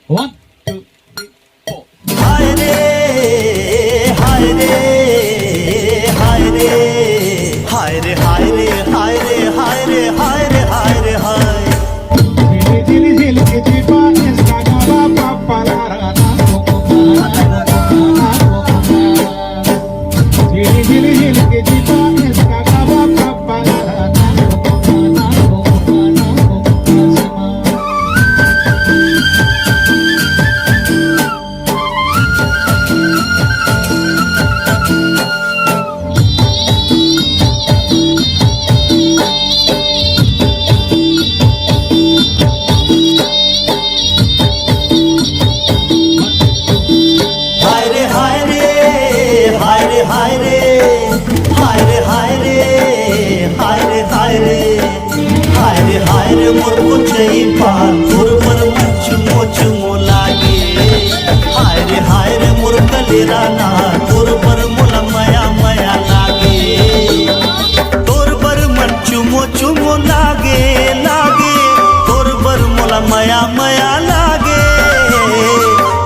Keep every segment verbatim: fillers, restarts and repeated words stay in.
One, two, three, four. हाय रे, हाय रे, हाय रे, हाय रे, हाय रे, हाय रे, हाय रे, हाय रे, हाय रे, हाय। झिली, झिली, झिली, झिली, झिली, झिली। हाय रे, हाय रे, हाय रे, हाय रे, हाय रे, हाय रे, हाय रे, हाय रे, हाय रे, हाय रे, मोर कुचई पान, तोर बर मन चुमो चुमो लागे। हाय रे, हाय रे, मोर कलेरा ना, तोर बर मोला मया मया लागे। तोर बर मन चुमो चुमो लागे, लागे, तोर बर मोला मया मया लागे।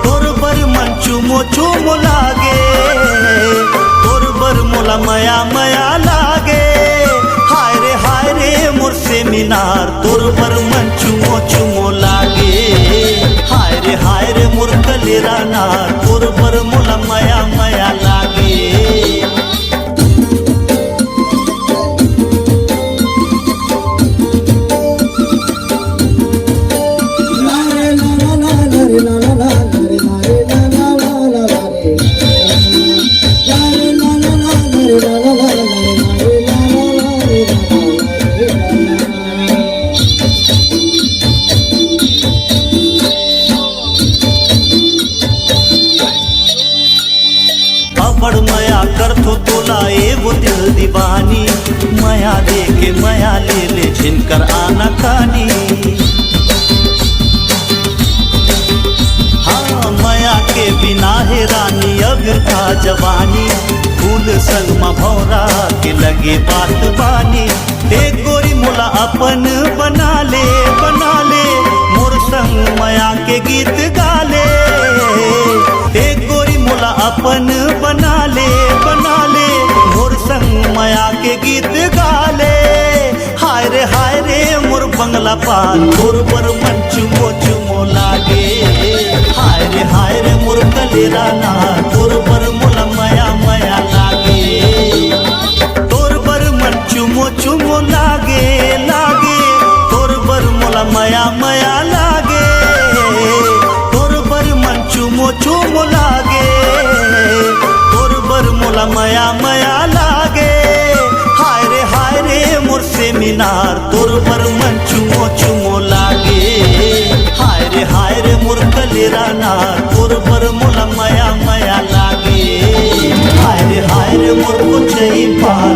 तोर बर मन चुमो चुमो लागे, तोर बर मोला मया मया लागे। हाय रे, हाय रे, मोर सेमिनार, तोर बर मन चुमो चुमो लागे। हाय रे, हाय रे, मोर कलेरा ना, तोर बर मोला मया मया लागे। अबड़ मया करथो तोला ए वो दिल दीवानी, मया दे के मया ले ले झिनकर आना कानी। हाँ, मया के बिना हे रानी अबिरथा जवानी, फूल संग म भौरा के लगे बात बानी। ए गोरी मोला अपन बना ले, बना ले, मोर संग मया के गीत गा ले। ए गोरी मोला अपन बना ले, बना ले, मोर संग मया के गीत गा ले। हाय रे, हाय रे, मोर बंगला पान, तोर बर मन चुमो चुमो लागे। हाय रे, हाय रे, मोर कलेरा ना, तोर बर मोला मया मया लागे। तोर बर मन चुमो चुमो लागे, लागे, तोर बर मोला मया मया लागे। तोर बर मन चुमो चुमो लागे, तोर बर मोला मया मया लागे। हाय रे, हाय रे, मोर सेमिनार, तोर बर मन चुमो चुमो लागे। हाय रे, हाय रे, मोर कलेरा ना, तोर बर मोला मया मया लागे। हाय रे, हाय रे, मोर कुचई पान,